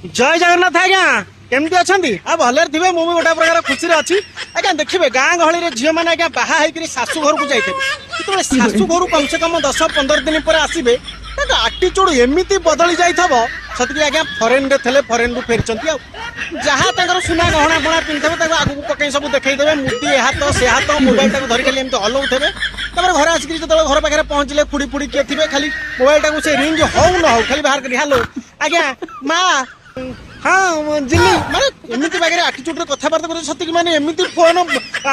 ଜୟ ଜଗନ୍ନାଥ ଆଜ୍ଞା, କେମିତି ଅଛନ୍ତି? ଆଉ ଭଲରେ ଥିବେ, ମୁଁ ବି ଗୋଟେ ପ୍ରକାର ଖୁସିରେ ଅଛି ଆଜ୍ଞା। ଦେଖିବେ, ଗାଁ ଗହଳିରେ ଝିଅମାନେ ଆଜ୍ଞା ବାହା ହେଇକିରି ଶାଶୁ ଘରକୁ ଯାଇଥିବେ। ଯେତେବେଳେ ଶାଶୁ ଘରୁ କମସେ କମ 10-15 ଦିନ ପରେ ଆସିବେ, ତାଙ୍କ ଆଟିଚ୍ୟୁଡ ଏମିତି ବଦଳି ଯାଇଥିବ, ସତିକି ଆଜ୍ଞା ଫରେନରେ ଥିଲେ, ଫରେନରୁ ଫେରିଛନ୍ତି। ଆଉ ଯାହା ତାଙ୍କର ସୁନା ଗହଣା ଫଣା ପିନ୍ଧିଥିବେ, ତାକୁ ଆଗକୁ ପକେଇ ସବୁ ଦେଖେଇଦେବେ। ମୁଦି ଏ ହାତ, ସେ ହାତ, ମୋବାଇଲଟାକୁ ଧରି ଖାଲି ଏମିତି ହଲଉଥିବେ। ତାପରେ ଘରେ ଆସିକିରି ଯେତେବେଳେ ଘର ପାଖରେ ପହଞ୍ଚିଲେ, ଖୁଡ଼ି ଫୁଡ଼ି କିଏ ଥିବେ, ଖାଲି ମୋବାଇଲଟାକୁ ସେ ରିଙ୍ଗ ହଉ ନ ହଉ ଖାଲି ବାହାର କରି, "ହ୍ୟାଲୋ ଆଜ୍ଞା ମା, ହଁ ଜିଲି।" ମାନେ ଏମିତି ବାଗରେ ଆଟିଚ୍ୟୁଡରେ କଥାବାର୍ତ୍ତା କରୁଛନ୍ତି, ସତିକି ମାନେ ଏମିତି ଫୋନ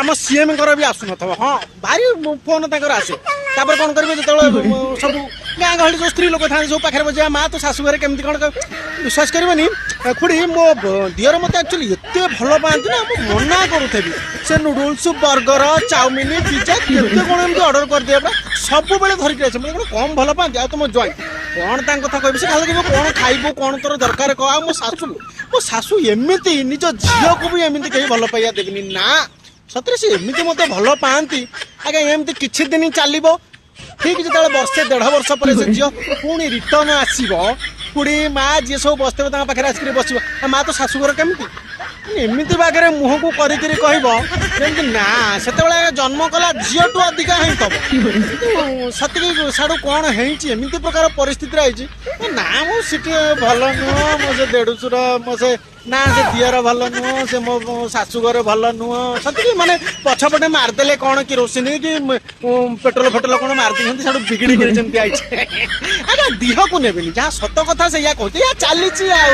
ଆମ ସିଏମଙ୍କର ବି ଆସୁନଥିବ। ହଁ, ଭାରି ଫୋନ ତାଙ୍କର ଆସେ। ତାପରେ କଣ କରିବେ, ଯେତେବେଳେ ସବୁ ଗାଁ ଗହଳି ଯୋଉ ସ୍ତ୍ରୀ ଲୋକ ଥାନ୍ତି, ସବୁ ପାଖରେ ବସିବା, "ମା, ତୋ ଶାଶୁ ଘରେ କେମିତି କଣ?" "ବିଶ୍ୱାସ କରିବନି ଖୁଡ଼ି, ମୋ ଦିଅର ମତେ ଆକ୍ଚୁଆଲି ଏତେ ଭଲ ପାଆନ୍ତି ନା, ମୁଁ ମନା କରୁଥିବି, ସେ ନୁଡୁଲ୍ସ, ବର୍ଗର, ଚାଉମିନ, ପିଜା କେତେ କଣ ଏମିତି ଅର୍ଡର କରିଦିଏ ପୁରା, ସବୁବେଳେ ଧରିକି ଆସେ। ମୋତେ କଣ କମ ଭଲ ପାଆନ୍ତି? ଆଉ ତମ ଜ୍ୱାଇଁ କଣ, ତାଙ୍କ କଥା କହିବି, ସେ ଖାଲି କହିବ, 'କଣ ଖାଇବୁ, କଣ ତୋର ଦରକାର କହ।' ଆଉ ମୋ ଶାଶୁ, ମୋ ଶାଶୁ ଏମିତି ନିଜ ଝିଅକୁ ବି ଏମିତି କେହି ଭଲ ପାଇବା ଦେବେନି ନା, ସତରେ ସେ ଏମିତି ମତେ ଭଲ ପାଆନ୍ତି ଆଜ୍ଞା।" ଏମିତି କିଛି ଦିନ ଚାଲିବ। ଠିକ ଯେତେବେଳେ ବର୍ଷେ ଦେଢ ବର୍ଷ ପରେ ସେ ଝିଅ ପୁଣି ରିଟର୍ନ ଆସିବ, ଖୁଡ଼ି ମା ଯିଏ ସବୁ ବସିଥିବେ, ତାଙ୍କ ପାଖରେ ଆସିକିରି ବସିବ, "ଆଉ ମା, ତୋ ଶାଶୁଘର କେମିତି?" ଏମିତି ବାଗରେ ମୁହଁକୁ କରିକିରି କହିବ, ଯେମିତି ନା ସେତେବେଳେ ଜନ୍ମ କଲା ଝିଅଠୁ ଅଧିକା ହେଇଥିବ। କିନ୍ତୁ ସତିକି ସାଡୁ କଣ ହେଇଛି, ଏମିତି ପ୍ରକାର ପରିସ୍ଥିତିରେ ହେଇଛି, "ନା, ମୁଁ ସେଠି ଭଲ ନୁହଁ, ମୋ ସେ ଦେଢୁଶୁର, ମୋ ସେ ନା ସେ ଦିଅର ଭଲ ନୁହଁ, ସେ ମୋ ମୋ ଶାଶୁଘର ଭଲ ନୁହଁ।" ସତିକି ମାନେ ପଛପଟେ ମାରିଦେଲେ କଣ କିରୋସିନି କି ପେଟ୍ରୋଲ ଫେଟ୍ରୋଲ କଣ ମାରିଦେଇଛନ୍ତି, ସାଡୁ ବିଗିଡିକିରି ଯେମିତି ଆଇଛି। ଆଜ୍ଞା, ଦିହକୁ ନେବେନି, ଯାହା ସତ କଥା ସେଇଆ କହୁଛି, ୟା ଚାଲିଛି ଆଉ।